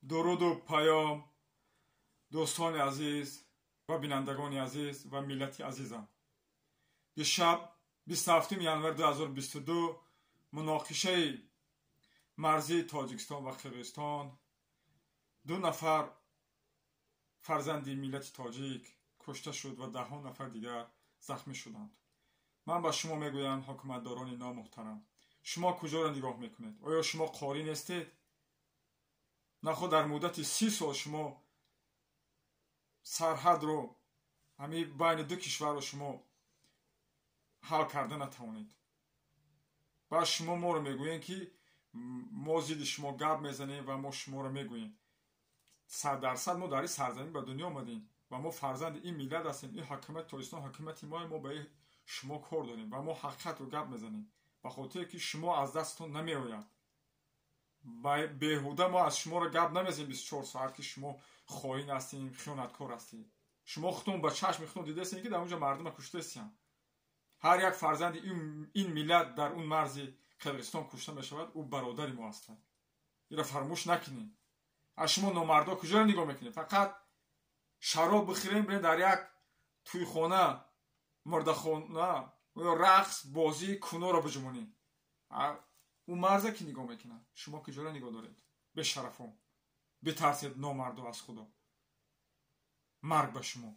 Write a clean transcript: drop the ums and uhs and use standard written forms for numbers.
Дуруду паём, дӯстони азиз ва бинандагони азиз ва миллати азизам. Дишаб, 27 январи 2022, муноқишаи марзии Тоҷикистон ва Қирғизистон, ду нафар фарзанди миллати тоҷик кушта шуд ва даҳҳо нафар дигар захмӣ шуданд. Ман ба шумо мегӯям, ҳукуматдорони номуҳтарам, шумо куҷоро нигоҳ мекунед? Оё шумо қорӣ нестед? Наход дар муддати 30 сол шумо сарҳадро, ҳамин байни ду кишварро шумо ҳал карда натавонед. Баъд шумо моро мегӯед, ки мо зидди шумо гап мезанем ва мо шуморо мегӯем. 100% мо дар ин сарзамин ба дунё омадем ва мо фарзанди ин миллат ҳастем. Ин ҳокимияти Тоҷикистон ҳокимияти мо, мо ба шумо кор дорем ва мо ҳақиқатро гап мезанем, ба хотире ки шумо аз дасттон намеояд. Беҳуда мо аз шуморо гап намезанем 24 соат, ки шумо хоин ҳастем, хиёнаткор ҳастед. Шумо худтон ба чашми худтон дидаистед, ки дар онҷо мардума куштаистиянд. Ҳар як фарзанди ин миллат дар он марзи Қирғизистон кушта мешавад, ӯ бародари мо ҳастад. Инро фаромӯш накунед. Аз шумо номардо куҷоро нигоҳ мекунед? Фақат шароб бихӯрем, бирем дар як тӯйхона, мурдахона ё рақс, бозӣ, куноро биҷумонем. Ӯ марза ки нигоҳ мекунад? Шумо куҷоро нигоҳ доред? Бешарафон, битарсед, номардо, аз Худо. Марг ба шумо!